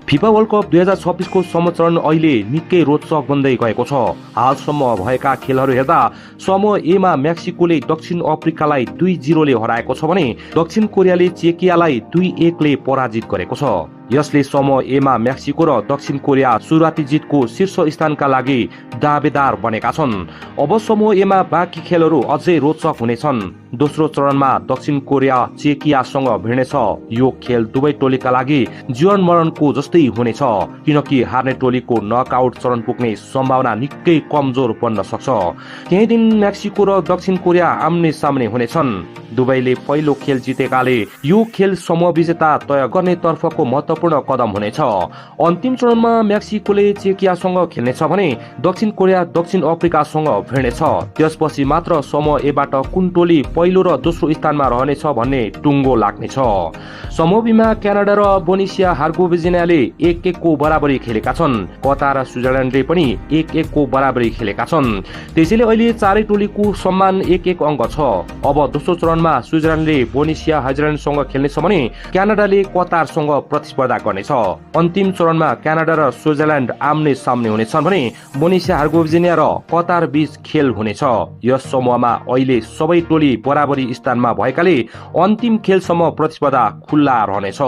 FIFA world cup 2026 को समचरण अहिले निकै रोचक बन्दै गएको छ। हालसम्म भएका खेलहरू हेर्दा समूह ए मा मेक्सिकोले दक्षिण अफ्रिकालाई 2-0 ले हराएको छ भने दक्षिण कोरियाले चेकियालाई 2-1 ले पराजित गरेको छ। यसले समूह ए मा मेक्सिको र दक्षिण कोरिया सुरुवाती जितको शीर्ष स्थानका लागि दावेदार बनेका छन्। अब समूह ए मा बाँकी खेलहरू अझै रोचक हुनेछन्। दोस्रो चरणमा दक्षिण कोरिया चेकियासँग भिड्नेछ। यो खेल दुवै टोलीका लागि जीवन मरणको जस्तै हुनेछ, किनकि हार्ने टोलीको नकआउट चरण पुग्ने सम्भावना निकै कमजोर बन्न सक्छ। त्यही दिन मेक्सिको र दक्षिण कोरिया आम्ने सामने हुनेछन्। दुवैले पहिलो खेल जितेकाले यो खेल समूह विजेता तय गर्ने तर्फको महत्वपूर्ण कदम हुनेछ। अन्तिम चरणमा मेक्सिकोले चेकियासँग खेल्नेछ भने दक्षिण कोरिया दक्षिण अफ्रिकासँग भिड्नेछ। त्यसपछि मात्र समूह ए बाट कुन टोली पहिलो र दोस्रो स्थानमा रहनेछ भन्ने टुङ्गो लाग्नेछ। समूह बी मा क्यानाडा र बोस्निया हर्जेगोभिनाले 1-1 को बराबरी खेलेका छन्। कतार र स्विजरल्यान्डले पनि 1-1 को बराबरी खेलेका छन्। त्यसैले अहिले चारै टोलीको सम्मान 1-1 अङ्क छ। अब दोस्रो चरणमा स्विजरल्यान्डले बोस्निया हर्जेगोभिनासँग खेल्नेछ भने क्यानाडाले कतारसँग प्रतिस्पर्धा गर्नेछ। अन्तिम चरणमा क्यानाडा र स्विजरल्यान्ड आम्ने सामने हुनेछन् भने बोस्निया हर्जेगोभिना र कतार बीच खेल हुनेछ। यस समूहमा अहिले सबै टोली बराबरी स्थानमा भएकाले अन्तिम खेलसम्म प्रतिस्पर्धा खुल्ला रहनेछ।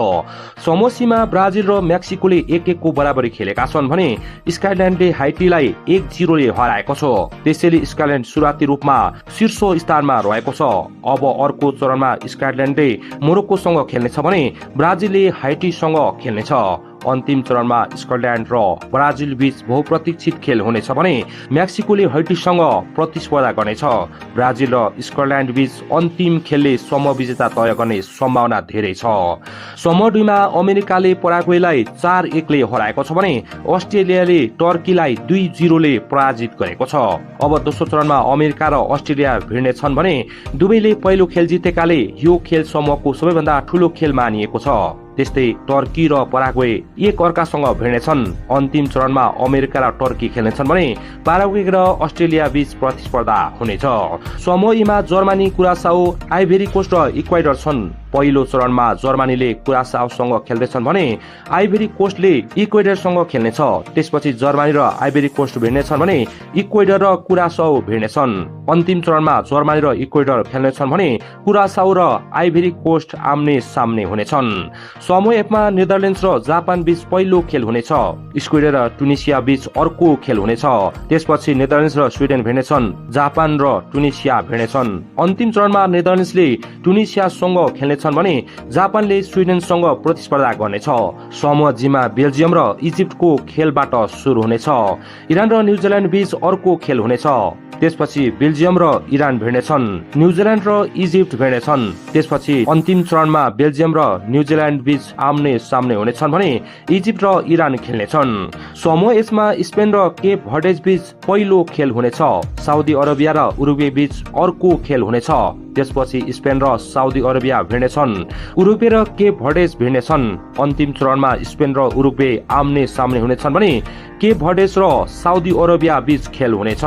समूह सी मा ब्राजिल र मेक्सिकोले 1-1 को बराबरी खेलेका छन् भने स्कटल्यान्डले हाइटीलाई 1-0 ले हराएको छ। त्यसैले स्कटल्यान्ड सुरुवाती रूपमा शीर्ष स्थानमा रहेको छ। अब अर्को चरणमा स्कटल्यान्डले मोरोक्कोसँग खेल्नेछ भने ब्राजिलले हाइटीसँग खेल्नेछ। अन्तिम चरणमा स्कटल्यान्ड र ब्राजिल बीच बहुप्रतीक्षित खेल हुनेछ भने मेक्सिकोले हाइटीसँग प्रतिस्पर्धा गर्नेछ। ब्राजिल र स्कटल्यान्ड बीच अन्तिम खेलले समूह विजेता तय गर्ने सम्भावना धेरै छ। समूह 2 मा अमेरिकाले पराग्वेलाई 4-1 ले हराएको छ भने अस्ट्रेलियाले टर्कीलाई 2-0 ले पराजित गरेको छ। अब दोस्रो चरणमा अमेरिका र अस्ट्रेलिया भिड्नेछन् भने दुवैले पहिलो खेल जितेकाले यो खेल समूहको सबैभन्दा ठूलो खेल मानिएको छ। त्यस्तै टर्की र पराग्वे एक अर्कासँग भिड्नेछन्। अन्तिम चरणमा अमेरिका र टर्की खेल्नेछन् भने पराग्वे र अस्ट्रेलिया बीच प्रतिस्पर्धा हुनेछ। समूह ई मा जर्मनी, कुरासाओ, आइभेरी कोस्ट र इक्वाडोर छन्। पहिलो चरणमा जर्मनीले कुरासाओसँग खेल्दैछन् भने आइभेरी कोस्टले इक्वाडोरसँग खेल्नेछ। त्यसपछि जर्मनी र आइभेरी कोस्ट भिड्नेछन् भने इक्वाडोर र कुरासाओ भिड्नेछन्। अन्तिम चरणमा जर्मनी र इक्वाडोर खेल्नेछन् भने कुरासाओ र आइभेरी कोस्ट आम्ने सामने हुनेछन्। समूह एफ मा नेदरल्यान्ड्स र जापान बीच पहिलो खेल हुनेछ। स्विडेन र टुनिसिया बीच अर्को खेल हुनेछ। त्यसपछि नेदरल्यान्ड्स र स्विडेन भिड्नेछन्। जापान र टुनिसिया भिड्नेछन्। अन्तिम चरणमा नेदरल्यान्ड्सले टुनिसियासँग खेल्नेछन् भने जापानले स्विडेनसँग प्रतिस्पर्धा गर्नेछ। समूह जी मा बेल्जियम र इजिप्टको खेलबाट सुरु हुनेछ। इरान र न्युजिल्यान्ड बीच अर्को खेल हुनेछ। त्यसपछि बेल्जियम र इरान भिड्नेछन्। न्युजिल्यान्ड र इजिप्ट भिड्नेछन्। त्यसपछि अन्तिम चरणमा बेल्जियम र न्युजिल्यान्ड बीच आम्ने सामने हुनेछन् भने इजिप्ट र इरान खेल्नेछन्। समूह एच मा स्पेन र केप भर्डे बीच पहिलो खेल हुनेछ। साउदी अरेबिया र उरुग्वे बीच अर्को खेल हुनेछ। त्यसपछि स्पेन र साउदी अरेबिया भिड्नेछन्। उरुग्वे र केप भर्डे भिड्नेछन्। अन्तिम चरणमा स्पेन र उरुग्वे आम्ने सामने हुनेछन् भने केप भर्डे र साउदी अरेबिया बीच खेल हुनेछ।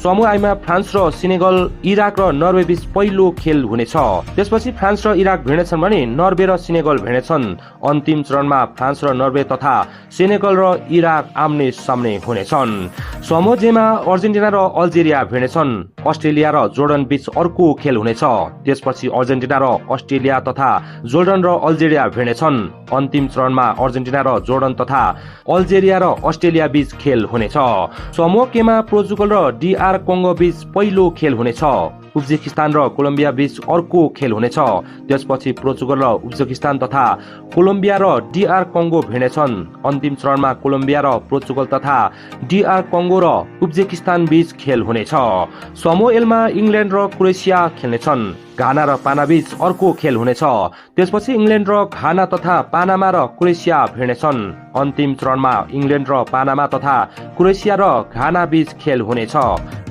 समूह आई मा फ्रान्स र सेनेगल, इराक र नर्वे बीच पहिलो खेल हुनेछ। त्यसपछि फ्रान्स र इराक भिड्नेछन् भने नर्वे र सेनेगल भिड्नेछन्। अन्तिम चरणमा फ्रान्स र नर्वे तथा सेनेगल र इराक आम्ने सामने हुनेछन्। समूह जे मा अर्जेन्टिना र अल्जेरिया भिड्नेछन्। अस्ट्रेलिया र जोर्डन बीच अर्को खेल हुनेछ। त्यसपछि अर्जेन्टिना र अस्ट्रेलिया तथा जोर्डन र अल्जेरिया भिड्नेछन्। अन्तिम चरणमा अर्जेन्टिना र जोर्डन तथा अल्जेरिया र अस्ट्रेलिया बीच खेल हुनेछ। समूह के मा पोर्चुगल र डीआर कङ्गो बीच पहिलो खेल हुनेछ। उज्बेकिस्तान र कोलम्बिया बीच अर्को खेल हुनेछ। त्यसपछि पोर्चुगल र उज्बेकिस्तान तथा कोलम्बिया र डीआर कङ्गो भिड्नेछन्। अन्तिम चरणमा कोलम्बिया र पोर्चुगल तथा डीआर कङ्गो र उज्बेकिस्तान बीच खेल हुनेछ। समूह एल मा इङ्ल्यान्ड र क्रोएसिया खेल्नेछन्। घाना र पाना बीच अर्को खेल हुनेछ। त्यसपछि इङ्ल्यान्ड र घाना तथा पानामा र क्रोएसिया भिड्नेछन्। अन्तिम चरणमा इङ्ल्यान्ड र पानामा तथा क्रोएसिया र घाना बीच खेल हुनेछ।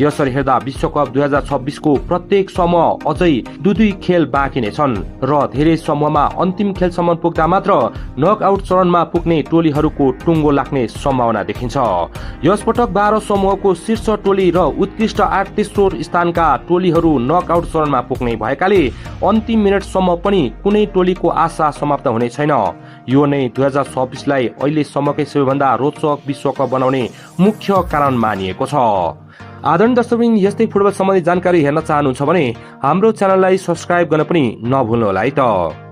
यसरी हेर्दा विश्वकप 2026 को प्रत्येक समूह अझै 2-2 खेल बाँकी नै छन् र धेरै समूहमा अन्तिम खेलसम्म पुग्दा मात्र नकआउट चरणमा पुग्ने टोलीहरूको टुङ्गो लाग्ने सम्भावना देखिन्छ। यसपटक 12 समूहको शीर्ष टोली र उत्कृष्ट 8 तेस्रो स्थानका टोलीहरू नकआउट चरणमा पुग्ने भए भएकाले अन्तिम मिनेटसम्म पनि कुनै टोलीको आशा समाप्त हुने छैन। यो नै 2026लाई अहिलेसम्मकै सबैभन्दा रोचक विश्वकप बनाउने मुख्य कारण मानिएको छ। आदरणीय दर्शकवृन्द, यस्तै फुटबल सम्बन्धी जानकारी हेर्न चाहनुहुन्छ भने हाम्रो च्यानललाई सब्स्क्राइब गर्न पनि नभुल्नुहोला है त।